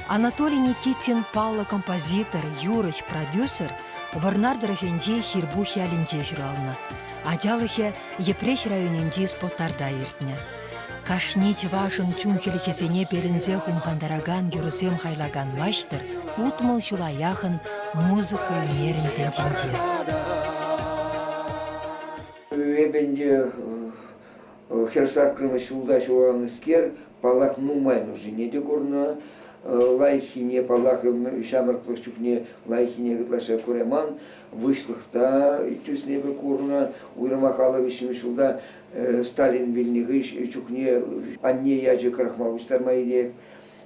Анатолий Никитин паллӑ композитор, юрӑҫ, продюсер Вӑрнар тӑрӑхӗнчи Хирпуҫ ялӗнче ҫуралнӑ. Ачалӑхӗ Йӗпреҫ районӗнчи Спотарта иртнӗ. Кашни чӑвашӑн чун хӗлӗхӗсене перӗнсе хумхантаракан юрӑсем хайлакан маҫтӑр 60 ҫула яхӑн музыка ӳнерӗн тӗнчинче. Эпӗ ӗнтӗ хӗр ҫулта ҫуралнӑскер, паллах, нумай нушине те курнӑ. Лайӑххине, паллах, ҫамрӑклӑх чухне лайӑххине ытлашши курайман. Выҫлӑх та тӳснӗ эпӗ курнӑ. Уйрӑмах 53-мӗш ҫулта Сталин вилнӗ хыҫ чухне анне ячӗ крахмал пуҫтарма илет.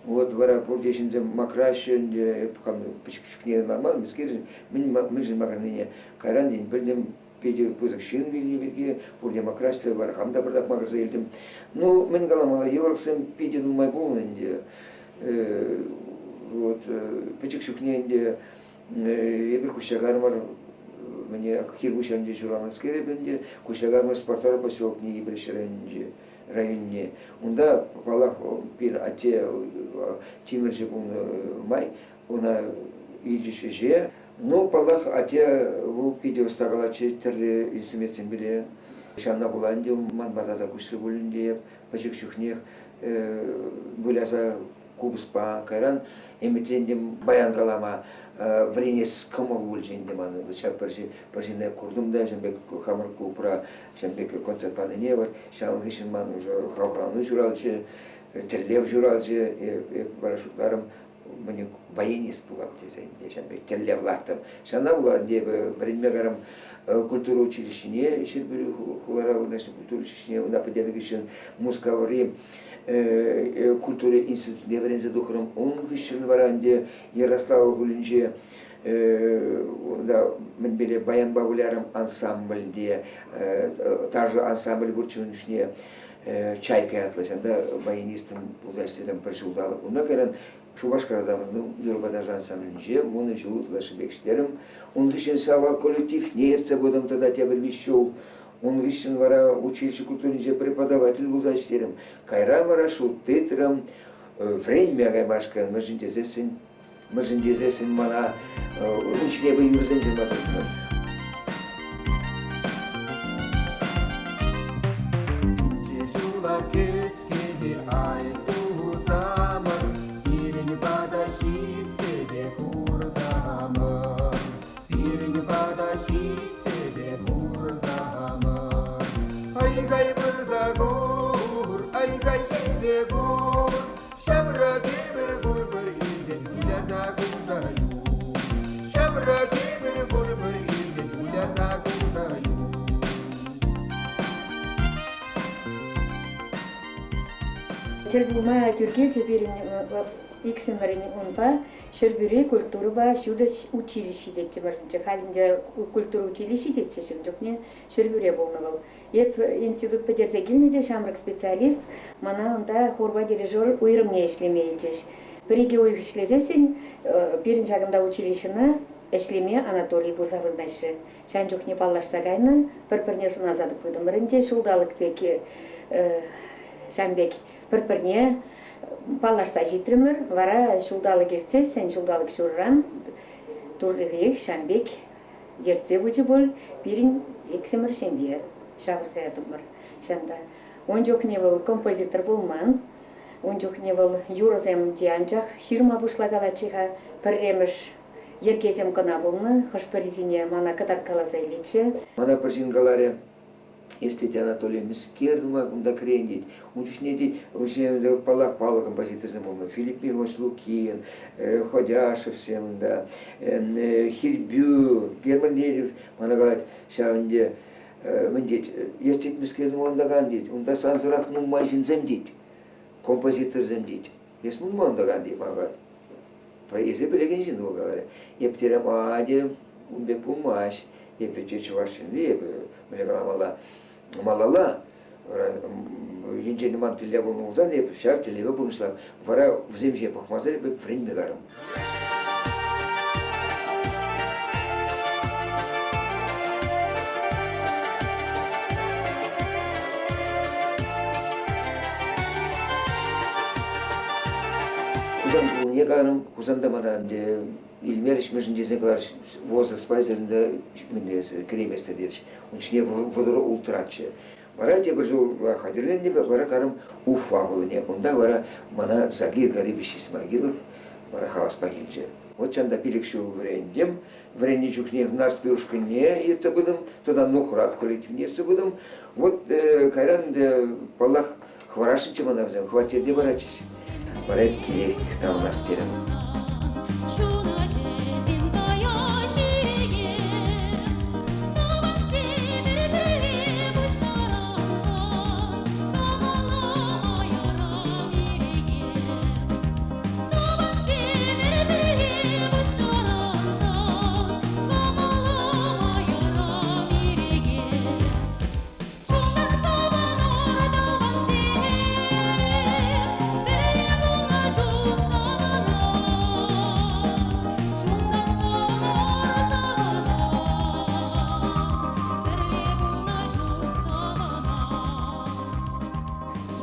Вот вара пурте ҫынсем макраҫҫӗ ӗнтӗ, эп хам пӗчӗк чухне ӑнланман, мӗскер, мӗншӗн макӑрнине. Кайран тин пӗлтӗм, питӗ пысӑк ҫын вилнӗ пирки, пурте макраҫҫӗ, вара хам та пӑртак макӑрса илтӗм. Ну, мӗн каламалла, йывӑрлӑхсем питӗ нумай пулнӑ ӗнтӗ. Вот, пӗчӗк чухне ӗнтӗ эпир куҫса кармӑр, мӗне Хирпуҫ ӗнтӗ ҫуралнӑскер эпӗ ӗнтӗ, куҫса кармӑр Спартак поселокне Йӗпреҫ районӗнче районне. Унта, паллах, пир атте тимӗрҫӗ пулнӑ май ӑна илчӗҫ ӗҫе. Ну, паллах, атте вӑл питӗ ӑста калатчӗ тӗрлӗ инструментсемпеле. Ҫавна пула ӗнтӗ ман пата та куҫрӗ пуль ӗнтӗ эп пӗчӗк чухнех выляса купӑспа, кайран ӗмӗтлентӗм баян калама вӗренес кӑмӑл пулчӗ ӗнтӗ манӑн. Ҫав пӗр ҫынна куртӑм та, ҫавӑн пек хамӑр клубра ҫавӑн пек концерт панине вӑл ҫавӑн хыҫҫӑн ман уже хавхалану ҫуралчӗ, тӗллев ҫуралчӗ. Эп вара шутларӑм, мӗне баянист пулап тесе ӗнтӗ ҫавӑн пек тӗллев лартрӑм. Ҫавна пула ӗнтӗ эпӗ вӗренме карӑм культура училищине, Ҫӗрпӳ хулара вырнаҫнӑ культура училищине, унта пӗтернӗ хыҫҫӑн Мускаври культура институтне вӗренсе тухрӑм. Ун хыҫҫӑн вара ӗнтӗ Ярославль хулинче унта мӗнпеле баянпа вылярӑм ансамбльте, ташӑ ансамбль пурччӗ ун чухне Чайка ятлӑ ҫавӑнта баянистӑм пулса ӗҫлерӗм пӗр ҫулталӑк. Унта кайран Шупашкара таврӑнтӑм, юрӑпа ташӑ ансамблӗнче вунӑ ҫул ытлашшипех ӗҫлерӗм. Ун хыҫҫӑн Сава коллективне ертсе пытӑм тата тепӗр виҫ ҫул. Ун хыҫҫӑн вара училище культуринче преподаватель пулса ӗҫлерӗм. Кайран вара шут тытрӑм, вӗренме каймашкӑн, мӗншӗн тесессӗн, мӗншӗн тесессӗн мана ун ҫине эпӗ юрӑсем ҫырма тытӑнтӑм. Ҫула кӗске те ай тусамӑр, пирӗн пата ҫитсе те курсамӑр. Пирӗн пата ҫитсе те курсамӑр. Ай-кай пырса кур, ай-кай ҫитсе кур, ҫамрӑк эпир пурпӗр илтӗн выляса кулса юл. Ҫамрӑк эпир пурпӗр илтӗн выляса кулса юл. Тӗл пулма тӳр килчӗ пирӗн иксӗмӗрӗн унпа Ҫӗрпӳри культурӑпа ҫутӗҫ училищи тетчӗмӗр. Халь ӗнтӗ культура училищи тетчӗҫ ун чухне Ҫӗрпӳре пулнӑ вӑл. Эп институт пӗтерсе килнӗ те ҫамрӑк специалист мана унта хорпа дирижер уйрӑмне ӗҫлеме илчӗҫ. Пӗр-икӗ уйӑх ӗҫлесессӗн пирӗн ҫакӑнта училищӑна ӗҫлеме Анатолий пырса вырнаҫрӗ. Ҫавӑн чухне паллашса кайнӑ, пӗр-пӗрне сӑнаса пытӑмӑр ӗнтӗ ҫулталӑк пек ҫавӑн пек пӗр-пӗрне паллашса ҫитрӗмӗр. Вара ҫулталӑк иртсессӗн, ҫулталӑк ҫурран Туррихиех ҫавӑн пек ертсе пычӗ пуль пирӗн иксӗмӗр ҫемье ҫавӑрса ятӑмӑр ҫанта. Ун чухне вӑл композитор пулман, ун чухне вӑл юрӑсем те анчах ҫырма пуҫлакалатчӗ-ха. Пӗрремӗш йӗркесем кӑна пулнӑ, хӑш-пӗрисене мана кӑтарткаласа илетчӗ. Мана пӗр ҫын каларӗ, эс, тет Анатолий, мӗскер тума кунта кӗрен, тет. Ун чухне, тет, ун чухне, паллах, паллӑ композиторсем пулнӑ. Филипп Миронович Лукин, Ходяшевсем унта, Хирбю, Герман Лебедев мана калать, ҫав ӗнтӗ, мӗн тет, эс, тет, мӗскер тума унтакан, тет, унта сансӑрах нумай ҫынсем, тет, композиторсем, тет. Эс нумай унтакан, тет, мана калать. Эсӗ пӗлекен ҫын вӑл каларӗ. Эп терӗм, а терӗм, ун пек пулмасть. Эп вӗт чӑваш ҫынни, эпӗ мӗнле каламалла, малалла. Енчен ман тӗллев пулнӑ пулсан, эп ҫав тӗллеве пурнӑҫлам. Вара вӗсем ҫине пӑхмасӑр эпӗ вӗренме карӑм. Хусан хулине кайрӑм. Хусанта мана ӗнтӗ илмерӗҫ, мӗншӗн тесен каларӗҫ, возраст пайсӑр ӗнтӗ мӗнле кӗрейместӗр терӗҫ. Ун ҫине 30 улттӑраччӗ. Вара тепӗр ҫул хатӗрлентӗм, вара карӑм Уфа хулине. Унта вара мана Загир Гарибович Исмагилов вара хаваспах илчӗ. Вот чан та 5 ҫул вӗрентӗм. Вӗреннӗ чухне Нарспи ушкӑнне ертсе пытӑм, тата Нухрат коллективне ертсе пытӑм. Вот кайран ӗнтӗ, паллах, хӑварасшӑнччӗ мана вӗсем, хваттерте паратчӗҫ. Вара эп килех таврӑнас терӗм.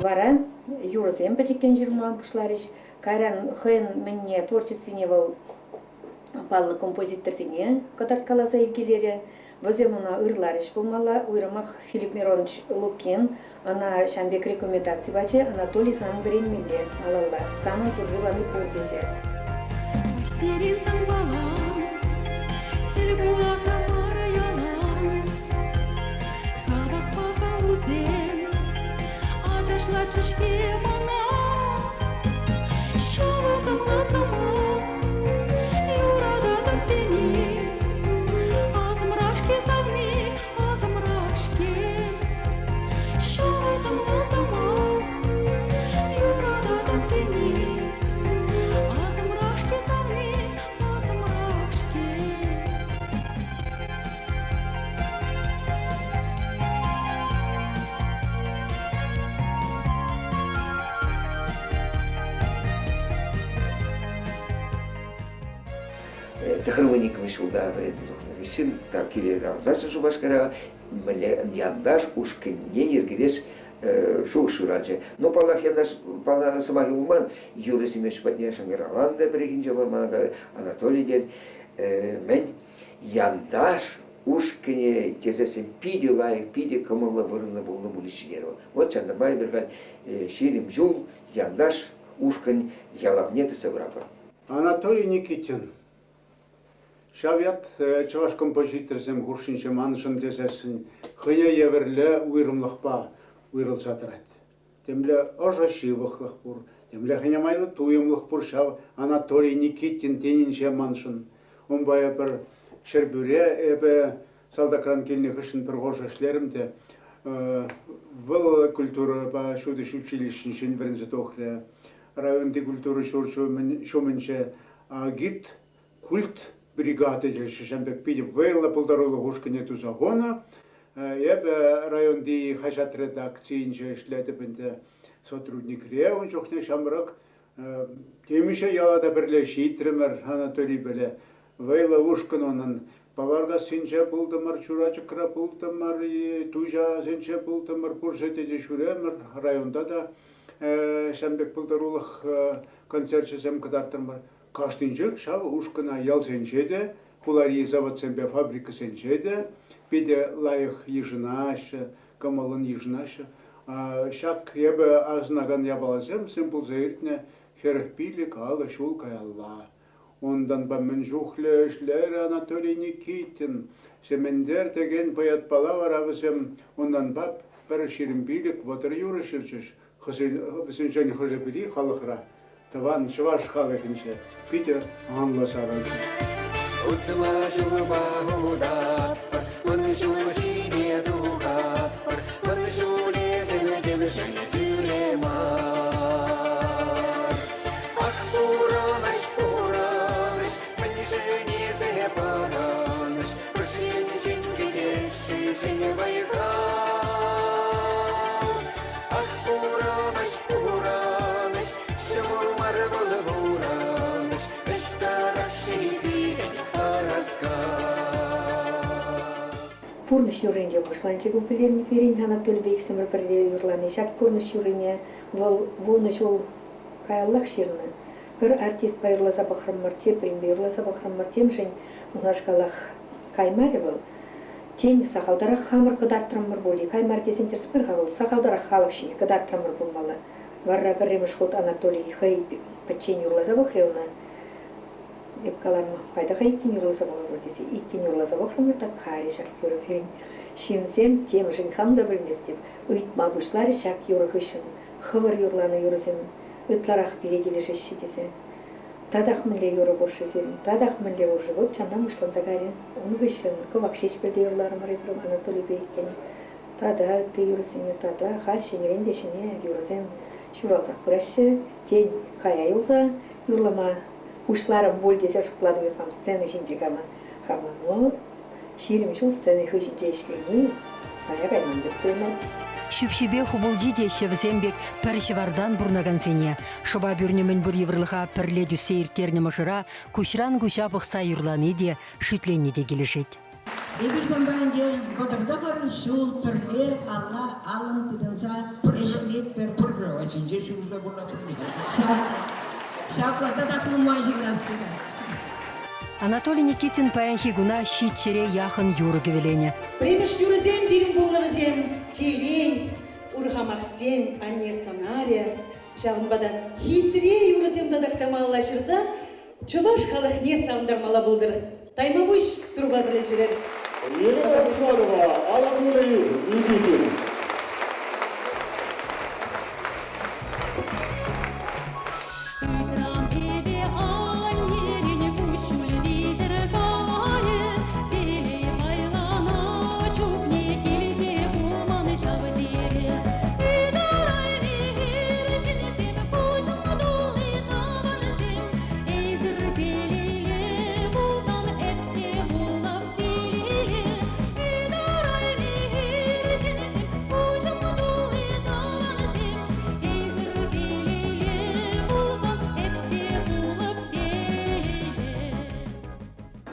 Вара юрӑсем пӗчӗккӗн ҫырма пуҫларӗҫ. Кайран хӑйӗн мӗнне творчествине вӑл паллӑ композиторсене кӑтарткаласа илкелерӗ. Вӗсем ӑна ырларӗҫ пулмалла. Уйрӑмах Филипп Миронович Лукин ӑна ҫавӑн пек рекомендаци пачӗ, Анатолий, санӑн вӗренмелле малалла, санӑн турри валли пур тесе. Сирин санпалан, тӗл пулакан ялан. Хаваспа халусем ачашлатчӗҫ-ҫке мана. Ҫавӑ сӑмах юрататӑп тени асӑмрах-ҫке савни, асӑмрах-ҫке. Ҫавӑ сӑмах юрататӑп тени асӑмрах-ҫке савни, асӑмрах-ҫке. Тӑхӑрвун иккӗмӗш ҫулта вӗренсе тухнӑ хыҫҫӑн киле таврӑнсассӑн Шупашкара мӗнле янташ ушкӑнне йӗркелес шухӑш ҫуралчӗ. Ну, паллах, янташ сӑмахӗ пулман. Юрий Семенович патне шӑнкӑравланӑ та пӗррехинче вӑл мана каларӗ, Анатолий тет, мӗн янташ ушкӑнӗ тесессӗн питӗ лайӑх, питӗ кӑмӑллӑ вырӑнлӑ пулнӑ пулӗччӗ терӗ вӑл. Вот ҫавӑнтанпа эпир халь 20 ҫул янташ ушкӑн ялавне тытса пыратпӑр. Анатолий Никитин. Ҫав ят чӑваш композиторӗсем хушшинче маншӑн тесессӗн хӑйне евӗрлӗ уйрӑмлӑхпа уйрӑлса тӑрать. Темле ӑшӑ ҫывӑхлӑх пур, темле хӑйне майлӑ туйӑмлӑх пур ҫав Анатолий Никитин тенинче маншӑн. Унпа эпир Ҫӗрпӳре эпӗ салтакран килнӗ хыҫҫӑн пӗр хушӑ ӗҫлерӗм те вӑл культурӑпа ҫутӗҫ училищинчен вӗренсе тухрӗ. Районти культура ҫурчӗ ҫумӗнче агит культ бригади теҫҫӗ. Ҫавӑн пек питӗ вӑйлӑ пултарулӑх ушкӑнӗ туса хунӑ. Эпӗ районти хаҫат редакцийӗнче ӗҫлетӗп ӗнтӗ сотрудникре. Ун чухне ҫамрӑк темиҫе яла та пӗрле ҫитрӗмӗр Анатолийпеле. Вӑйлӑ ушкӑн унӑн. Паваркассинче пултӑмӑр, Чурачӑкра пултӑмӑр, Туҫасенче пултӑмӑр, пур ҫӗрте те ҫӳремӗр. Районта та ҫавӑн пек пултарулӑх концерчӗсем кӑтартрӑмӑр. Кашнинчех ҫав ушкӑна ялсенче те, хулари заводсемпе фабрикӑсенче те питӗ лайӑх йышӑнаҫҫӗ, кӑмӑллӑн йышӑнаҫҫӗ. Ҫак эпӗ асӑнакан япаласем сӗм пулса иртнӗ 45 алӑ ҫул каялла. Унтанпа мӗн чухлӗ ӗҫлерӗ Анатолий Никитин, Сементер текен поэтпала вара вӗсем унтанпа пӗр 25-30 юрӑ ҫырчӗҫ. Вӗсенчен хӑшӗ-пӗри халӑхра тӑван чӑваш халӑхӗнче питӗ анлӑ сарӑлчӗ. Утма ҫулпа утатпӑр, мӑн ҫул ҫине тухатпӑр, мӑн ҫулӗсем темшӗн тӳре мар. Ах, пурӑнӑҫ, пурӑнӑҫ, мӗншӗн эсӗ пӑрӑнӑҫ, ӑшшинчен кӗтесшӗн ҫӗнӗ вӑй-хал. Ах, пурӑнӑҫ, пурӑнӑҫ, ҫӑмӑл мар вӑл пурӑнӑҫ, ӑҫтарах-ши пирӗн ӑраскал? Пурнӑҫ юрринче пуҫланчӗ ку пирӗн Анатолийпе иксӗмӗр пӗрле юрлани. Ҫак пурнӑҫ юррине вӑл 10 ҫул каяллах ҫырнӑ. Пӗр артистпа юрласа пӑхрӑмӑр, тепринпе юрласа пӑхрӑмӑр. Темшӗн унашкалах каймарӗ вӑл. Тен, сахалтарах хамӑр кӑтартрӑмӑр пуль-и? Каймарӗ тесен тӗрӗс мар-ха вӑл. Сахалтарах халӑх ҫине кӑтартрӑмӑр пулмалла. Вара пӗрремӗш хут Анатолий хӑй пӗччен юрласа пӑхрӗ ӑна. Эп каларӑм, пайтаха иккӗн юрласа пӑхӑпӑр тесе. Иккӗн юрласа пӑхрӑмӑр та карӗ ҫак юрӑ пирӗн. Ҫынсем темшӗн хам та пӗлместӗп, ыйтма пуҫларӗҫ ҫак юрӑ хыҫҫӑн хӑвӑр юрланӑ юрӑсем ытларах пире килӗшеҫҫӗ тесе. Татах мӗнле юрӑ пур-ши сирӗн? Татах мӗнле пур-ши? Вӑт чантан пуҫланса кайрӗ. Ун хыҫҫӑн кӑвак ҫеҫпӗл те юрларӑмӑр эпир Анатолийпе иккен. Тата ытти юрӑсене тата халь ҫӗнӗрен те ҫӗнӗ юрӑсем ҫуралсах пыраҫҫӗ. Тен, кая юлса юрлама пуҫларӑм пуль тесе шутлатӑп эп хам сцена ҫинче кама хама. Но 20 ҫул сцена хыҫӗнче ӗҫлени сая кайман пек туйӑнать. Ҫӳпҫипе хупӑлчи теҫҫӗ вӗсем пек пӗр ҫӑвартан пурӑнакансене. Шӑпа пӳрнӗ мӗнпур йывӑрлӑха пӗрле тӳссе ирттернӗ мӑшӑра куҫран куҫа пӑхса юрлани те, шӳтлени те килӗшет. Эпир санпа ӗнтӗ 39 ҫул пӗрле алла аллӑн тытӑнса ӗҫлетпӗр. Пӗр кровать ҫинче ҫывӑрса пурӑнатпӑр. Ҫапла татах нумай ҫырас килет. Анатолий Никитин паянхи куна ҫиччӗре яхӑн юрӑ кӗвӗленӗ. Пӗрремӗш юрӑсем пирӗн пулнӑ вӗсем. Телей, урхамахсен анне сӑнарӗ. Ҫавӑнпа та хитре юрӑсем татах та малалла ҫырса чӑваш халӑхне савӑнтармалла пултӑр. Таймапуҫ труба пӗрле ҫӳрер. Елена Османова, Анатолий Никитин. Ыйтрам-эпӗ аннерен куҫҫуль витӗр кайӗ, телей пайланӑ чухне килте пулман ҫав тери. Ытарайми хӗр ҫынсем куҫӑм тулли тӑвансем, эсир телейлӗ пулсан эп те пулап телейлӗ. Ытарайми хӗр ҫынсем куҫӑм тулли тӑвансем, эсир телейлӗ пулсан эп те пулӑп телейлӗ.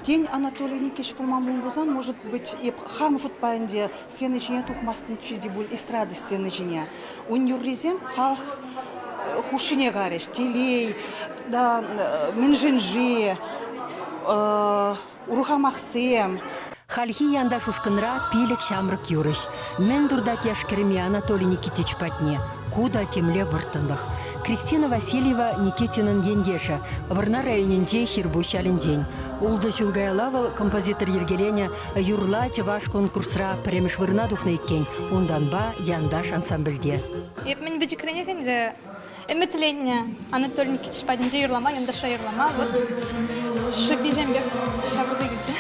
Тен, Анатолий Никитич пулман пулсан, может быть, эп хам шутпа ӗнтӗ сцена ҫине тухмастӑнччӗ те пуль, эстрада сцена ҫине. Ун юррисем халӑх хушшине карӗҫ. Телей, да, мӗншӗн-ши, урхамахсем. Хальхи Янташ ушкӑнра пилӗк ҫамрӑк юрӑҫ. Мӗн туртать яш-кӗрӗме Анатолий Никитич патне? Ку та темле вӑрттӑнлӑх. Кристина Васильева Никитинӑн ентешӗ, Вӑрнар районӗнчи Хирпуҫ ялӗнчен. Ултӑ ҫул каялла вӑл композитор йӗркеленӗ Юрла чӑваш конкурсра пӗрремӗш вырӑна тухнӑ иккен. Унтанпа Янташ ансамбльте. Эп мӗн пӗчӗкренех ӗнтӗ ӗмӗтленнӗ Анатолий Никитич патӗнче юрлама, Янташра юрлама. Вот шӑписем пек ҫавӑрса килчӗ.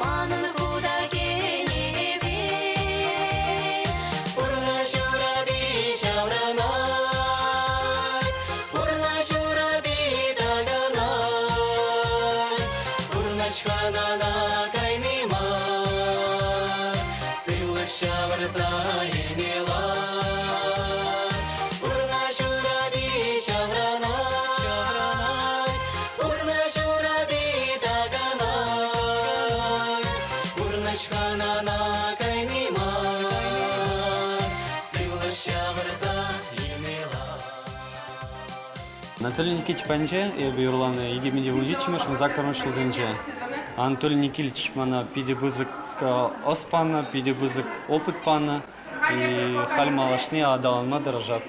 Манӑн хута кӗнипе Пурнӑҫ урапи ҫаврӑнать, Пурнӑҫ урапи такӑнать. Пурнӑҫ хӑнана кайни мар, Сывлӑш ҫавӑрса илни лар. Пурнӑҫ урапи ҫаврӑнать, ҫаврӑнать, Пурнӑҫ урапи такӑнать. Пурнӑҫ хӑнана кайни мар, Сывлӑш ҫавӑрса илни лар. Анатолий Никитич патӗнче эпӗ юрланӑ 2017-мӗш, 18-мӗш ҫулсенче. Анатолий Никитич мана питӗ пысӑк ӑс панӑ, питӗ пысӑк опыт панӑ. И халь малашне аталанма тӑрӑшап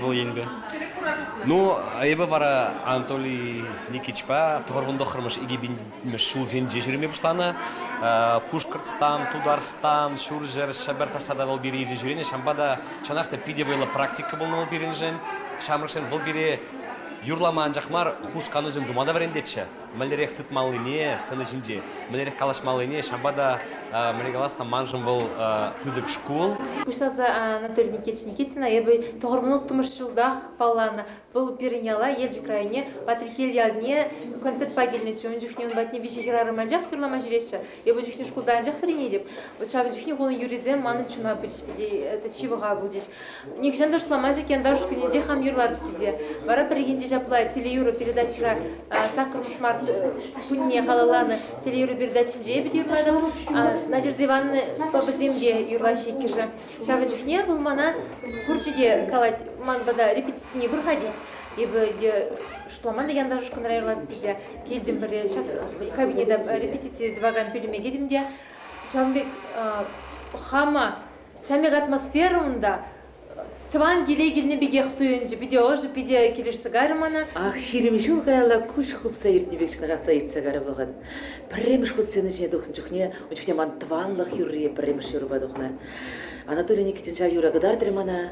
вӑл енпе. Ну, эпӗ вара Анатолий Никитичпа тӑхӑрвун 2000-мӗш ҫулсенче ҫӳреме пуҫланӑ. Пушкӑртстан, Тутарстан, Ҫурҫӗр, Ҫӗпӗр таҫта та вӑл пире илсе ҫӳренӗ. Ҫавӑнпа та чӑнах та питӗ вӑйлӑ практика пулнӑ вӑл пирӗншӗн. Ҫамрӑксем вӑл пире юрлама анчах мар, хусканусем тума та вӗрентетчӗ. Мӗнлерех тытмаллине сцена ҫинче, мӗнлерех калаҫмаллине, ҫавӑнпа та мӗнле калас та маншӑн вӑл пысӑк шкул. Пуҫласа Анатолий Никитич Никитина эпӗ 96-мӗш ҫултах палланӑ. Вӑл пирӗн яла, Елчӗк районне, Патреккел ялне концертпа килнӗччӗ. Ун чухне ун патне виҫӗ хӗрарӑм анчах юрлама ҫӳреҫҫӗ. Эпӗ ун чухне шкулта анчах вӗренетӗп. Вот ҫавӑн чухне унӑн юррисем манӑн чуна пычӗҫ, питӗ ҫывӑха пулчӗҫ. Нихӑҫан та шутламан-ҫак янташ ушкӑнӗнче хам юрлатӑп тесе. Вара пӗррехинче ҫапла телеюрӑ передачӑра саккӑрмӗш март. кунне халалланӑ телеюрӑ передачинче эпӗ те юрлатӑп. Надежда Ивановна бабӑсем те юрлаҫҫӗ иккӗшӗ. Ҫавӑн чухне вӑл мана курчӗ те калать, ман пата репетицине пыр-ха тет. Эпӗ те шутламан та Янташ ушкӑнра юрлатӑп тесе килтӗм пӗрре ҫак кабинета репетици тӑвакан пӳлӗме кӗтӗм те ҫавӑн пек хама ҫавӑн пек атмосфера унта тӑван киле килнӗ пекех туйӑнчӗ. Питӗ ӑшӑ, питӗ килӗшсе кайрӗ мана. Ах, 20 ҫул каялла куҫ хупса иртнӗ пек чӑнахах та иртсе кайрӗ вӑхӑт. Пӗрремӗш хут сцена ҫине тухнӑ чухне, ун чухне ман тӑванлӑх юрри пӗрремӗш юрӑпа тухнӑ. Анатолий Никитин ҫав юра кӑтартрӗ мана.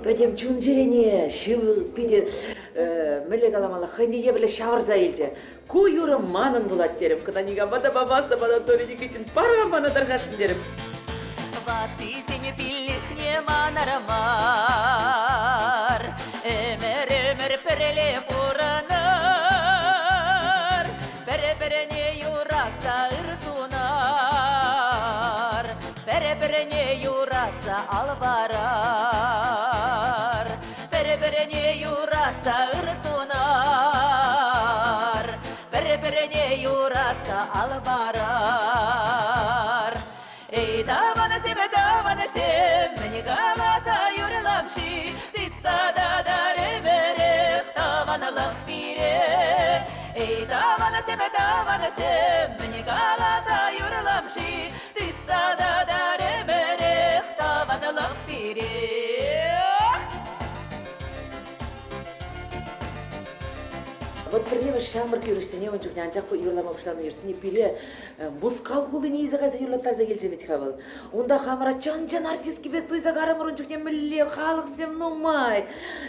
Пӗтӗм чун-чӗрене шыв питӗ мӗнле каламалла, хӑйне евӗрлӗ ҫавӑрса илчӗ. Ку юрӑ манӑн пулать терӗм. Кӑна никама та памастӑп, Анатолий Никитин, пар-ха мана тархасшӑн терӗм. Ваттисене пиллӗхне манар мар, Ӗмӗр-ӗмӗр пӗрле пурӑнар, Пӗр-пӗрне юратса ыр сунар, Пӗр-пӗрне юратса ал парар. Пӗр-пӗрне юратса ыр сунар, Пӗр-пӗрне юратса ал парар. Эй, таванасем, таванасем, мӗн каласа юрлам-ши? Тытса татар ӗмӗрех таванлӑх пире. Эй, таванасем, таванасем, мӗн каласа юрлам-ши? Тытса татар ӗмӗрех таванлӑх пире. Вӑт пӗрремӗш ҫамрӑк юрӑҫсене ун чухне анчах юрлама пуҫланӑ юрӑҫсене пире Мускав хулине илсе кайса юрлаттарса килчӗ вӗт-ха вӑл. Унта хамӑра чӑн-чӑн артисткипе туйса карӑмӑр ун чухне мӗнле халӑхсем нумай.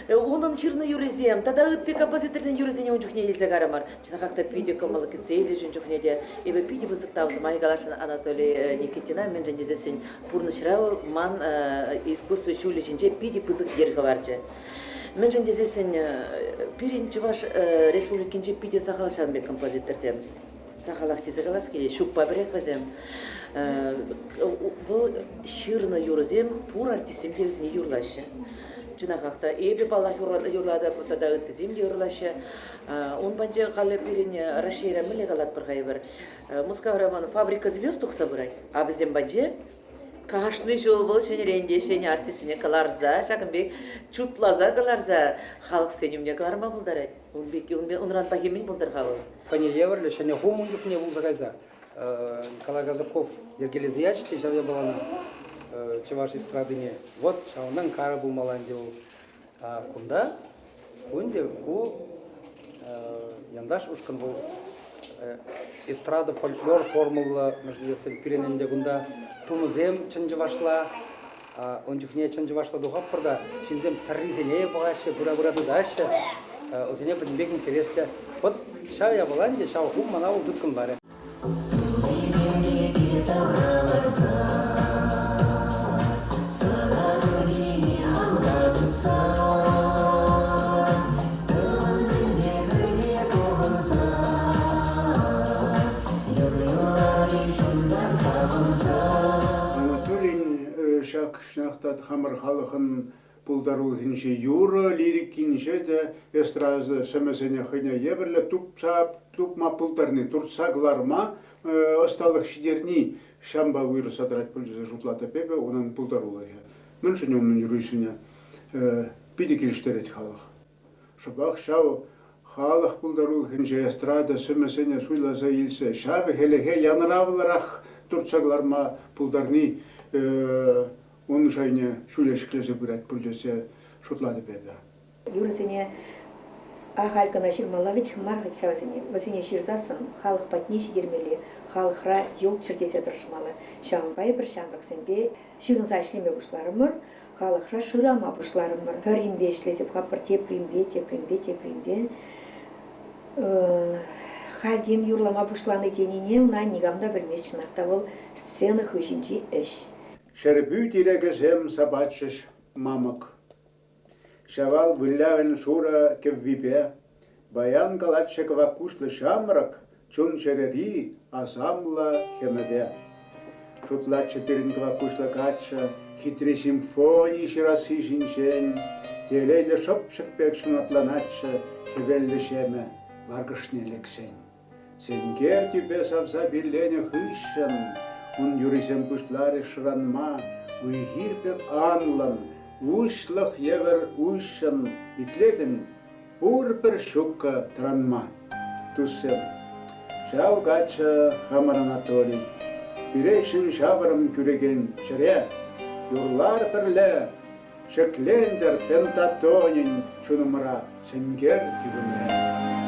Унӑн ҫырнӑ юррисем тата ытти композиторсен юррисене ун чухне илсе карӑмӑр. Чӑнахах та питӗ кӑмӑллӑ кӗтсе илчӗҫ ун чухне те. Эпӗ питӗ пысӑк тав сӑмахӗ каласшӑн Анатолий Никитина, мӗншӗн тесессӗн пурнӑҫра ман искусство ҫулӗ ҫинче питӗ пысӑк йӗр хӑварчӗ. Мӗншӗн тесессӗн пирӗн Чӑваш Республикинче питӗ сахал ҫавӑн пек композиторсем. Сахалах тесе калас килет, ҫукпа пӗрех вӗсем. Вӑл ҫырнӑ юрӑсем пур артистсем те вӗсене юрлаҫҫӗ. Чӑнахах та, эпӗ паллах юрлатӑп тата ыттисем те юрлаҫҫӗ. Ун патӗнче халӗ пирӗн Раҫҫейре мӗнле калатпӑр-ха эпир? Мускавра вон фабрика звезд тухса пырать, а вӗсем патӗнче кашни ҫул вӑл ҫӗнӗрен те ҫӗнӗ артистсене кӑларса, ҫакӑн пек чутласа кӑларса халӑхсен умне кӑларма пултарать. Ун пек, унран пахи мӗн пултӑр-ха вӑл? Хӑйне евӗрлӗ ҫӗнӗ хум ун чухне пулса кайса Николай Казаков йӗркелесе ячӗ те ҫав япалана чӑваш эстрадине. Вот ҫавӑнтан карӑ пулмалла ӗнтӗ вӑл. Кунта ӗнтӗ ку Янташ ушкӑн вӑл эстрада фольклор формӑллӑ мӗншӗн пирӗн ӗнтӗ кунта тумӗсем чӑн чӑвашла. Ун чухне чӑн чӑвашла тухатпӑр та ҫынсем тӗррисене пӑхаҫҫӗ, пыра-пыра тытаҫҫӗ. Вӗсене пӗтӗмпех интереслӗ. Вот ҫав япала ӗнтӗ, ҫав хум мана вӑл тыткӑнларӗ. Анатолин ҫак ҫынах та хамӑр халӑхӑн пултарулӑхӗнче юрӑ лирикинче те эстрада сӗмӗсене хӑйне евӗрлӗ тупса тупма пултарни, туртса кӑларма ӑсталӑх ҫитерни ҫавӑнпа уйрӑлса тӑрать пуль тесе шутлатӑп эпӗ унӑн пултарулӑхӗ. Мӗншӗн унӑн юррисене питӗ килӗштерет халӑх. Шӑпах ҫав халӑх пултарулӑхӗнче эстрада сӗмӗсене суйласа илсе ҫав хӗлӗхе янӑравлӑрах туртса кӑларма пултарни ун шайне ҫӳле ҫӗклесе пырать пуль тесе шутлатӑп эпӗ. Юрӑсене ахаль кӑна ҫырмалла вӗт мар вӗт-ха вӗсене. Вӗсене ҫырсассӑн халӑх патне ҫитермелле, халӑхра юлччӑр тесе тӑрӑшмалла. Ҫавӑнпа эпир ҫамрӑксемпе ҫыхӑнса ӗҫлеме пуҫларӑмӑр, халӑхра шырама пуҫларӑмӑр. Пӗринпе ӗҫлесе пӑхатпӑр, тепринпе, тепринпе, тепринпе. Хальтен юрлама пуҫланӑ тенине ӑна никам та пӗлмест чӑнах та вӑл сцена хыҫӗнчи ӗҫ. Ҫӗрпӳ тирекӗсем сапатчӗҫ мамӑк. Ҫавал вылявӗн шурӑ кӗввипе баян калатчӗ кӑвак куҫлӑ ҫамрӑк чун-чӗрери асамлӑ хӗмӗпе. Шутлатчӗ пирӗн кӑвак куҫлӑ каччӑ хитре симфони ҫырасси ҫинчен, телейлӗ шӑпчӑк пек ҫунатланатчӗ хӗвеллӗ ҫемӗ варкӑшне лексен. Сенкер тӳпе савса пилленӗ хыҫҫӑн ун юррисем пуҫларӗҫ шӑранма, уй-хир пек анлӑн, уҫлӑх евӗр уҫҫӑн итлетӗн, пурпӗр ҫуккӑ тӑранма. Туссем, ҫав каччӑ хамӑр Анатолий, пире ҫын ҫаврӑм кӳрекен чӗре, юрлар пӗрле, ҫӗклентӗр пентатонин чунӑмра сенкер тӳпемре.